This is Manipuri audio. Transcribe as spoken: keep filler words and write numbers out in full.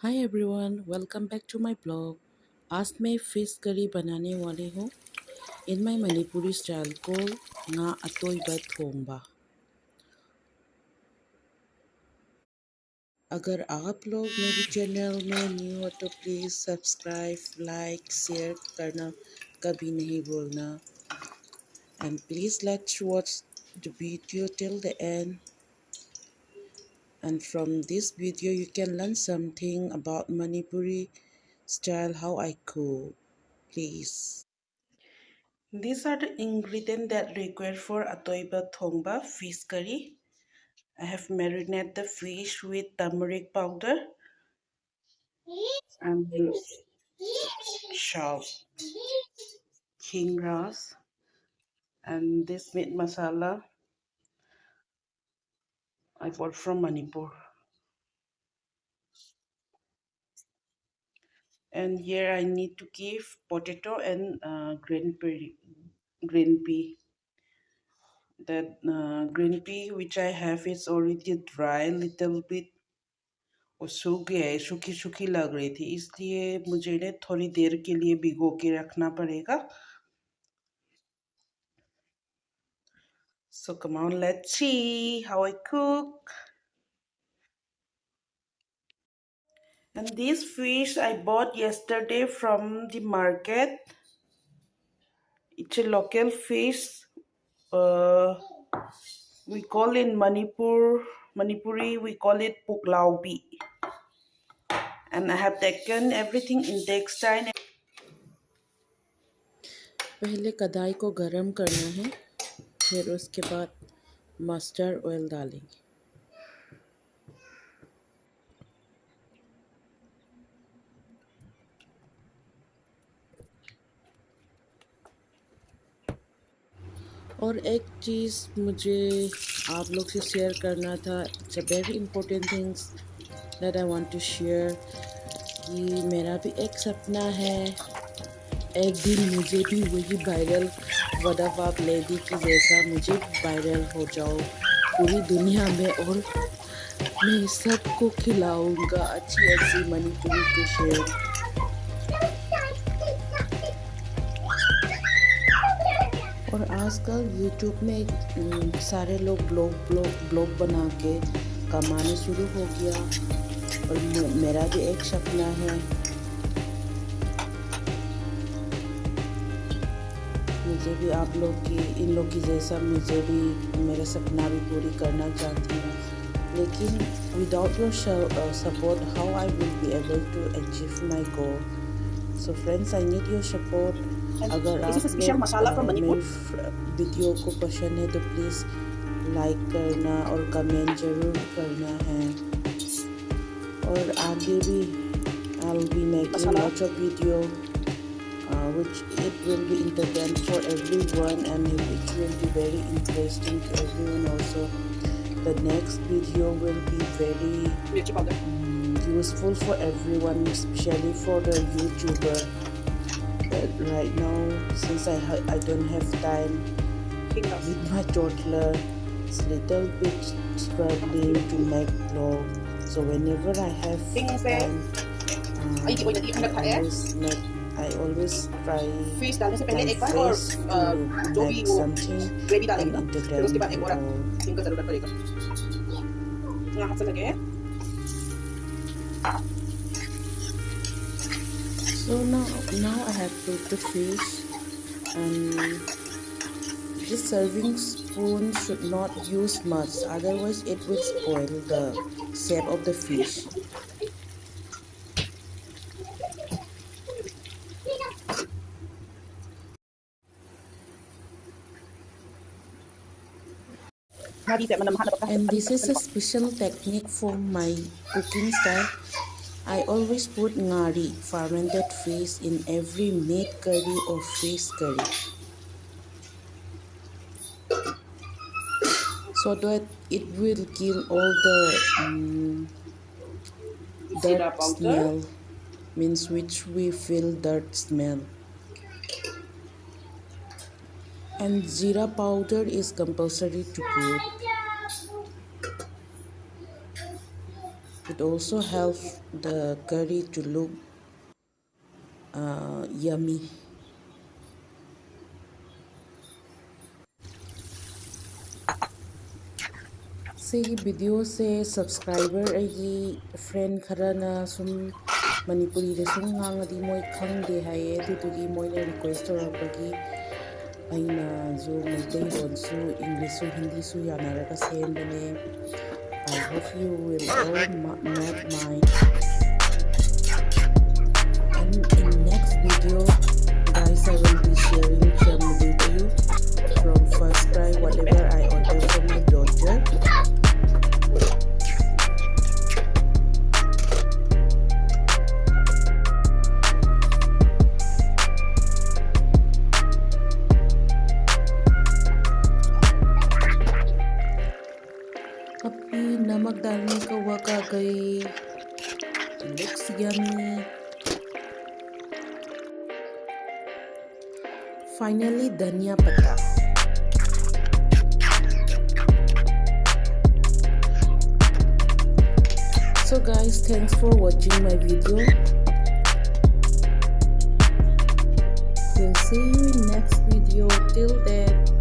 Hi everyone, welcome back to my blog. आज मैं फिश करी बनाने वाली हूँ in my Manipuri style, called ꯉꯥ ꯑꯇꯣꯏꯕ ꯊꯣꯡꯕ. अगर आप लोग मेरे चैनल में न्यू हो तो प्लीज़ सब्सक्राइब, लाइक, शेयर करना कभी नहीं भूलना. And please let's watch the video till the end. And from this video you can learn something about Manipuri style, how I cook. Please. These are the ingredients that required for atoiba thongba fish curry. I have marinated the fish with turmeric powder and salt, king ras, and this meat masala I bought from Manipur. And here I need to give potato and uh, green pea. Green pea. That uh, green pea which I have is already dry little bit. वो सूख गया है, सूखी सूखी लग रही थी, इसलिए मुझे इन्हें थोड़ी देर के लिए भिगो के रखना पड़ेगा. So come on, let's see how I cook. And this fish I bought yesterday from the market. It's a local fish. Uh, we call in Manipur, Manipuri, we call it puklaubi. And I have taken everything in textile. पहले कढ़ाई को गरम करना है, फिर उसके बाद मस्टर्ड ऑयल डालेंगे. और एक चीज़ मुझे आप लोग से शेयर करना था. It's a very important things that I want to share कि मेरा भी एक सपना है, एक दिन मुझे भी वही वायरल वड़ा पाव लेडी की जैसा मुझे वायरल हो जाओ पूरी दुनिया में, और मैं सबको खिलाऊंगा अच्छी अच्छी मणिपुरी डिशेज। और आजकल YouTube में, हम्म, सारे लोग ब्लॉग ब्लॉग ब्लॉग बना के कमाने शुरू हो गया। और म- मेरा भी एक सपना है, मुझे भी आप लोग की, इन लोग की जैसा, मुझे भी मेरा सपना भी पूरी करना चाहती हूँ। लेकिन without your support, how I will be able to achieve my goal? So friends, I need your support. अगर आप लोग मेरी वीडियो को पसंद है तो प्लीज़ लाइक करना और कमेंट ज़रूर करना है। और आगे भी I'll be making lots of video, uh, which it will be entertained for everyone and which will be very interesting to everyone also. The next video will be very, mm, useful for everyone, especially for the YouTuber. But right now, since I ha- I don't have time with my toddler, it's little bit struggling to make vlog. So whenever I have time, uh, I always make, I always try my best to make something and entertain you all. So now, now I have put the fish, and this serving spoon should not use much, otherwise it will spoil the shape of the fish. And this is a special technique for my cooking style. I always put ngari, fermented fish, in every meat curry or fish curry, so that it will kill all the, um, dirt smell, means which we feel dirt smell. And jeera powder is compulsory to put. It also helps the curry to look uh, yummy. ꯁꯤꯒꯤ ꯚꯤꯗꯤꯑꯣꯁꯦ subscriber ꯑꯩꯒꯤ friend ꯈꯔꯅ ꯁꯨꯝ ꯃꯅꯤꯄꯨꯔꯤꯗ ꯁꯨꯝ ꯉꯥꯡꯉꯗꯤ ꯃꯣꯏ ꯈꯪꯗꯦ ꯍꯥꯏꯌꯦ, ꯑꯗꯨꯗꯨꯒꯤ ꯃꯣꯏꯅ request ꯇꯧꯔꯛꯄꯒꯤ ꯑꯩꯅꯁꯨ ꯃꯩꯇꯩꯂꯣꯟꯁꯨ, Englishꯁꯨ, Hindiꯁꯨ ꯌꯥꯅꯔꯒ ꯁꯦꯝꯕꯅꯦ꯫ I hope you will all ma- make mine. And in next video, guys, I will be sharing family view from first try whatever I order for my daughter. अभी नमक डालने का हुआ का गई। Looks yummy. Finally, धनिया पत्ता. So guys, thanks for watching my video. We'll see you in next video. Till then,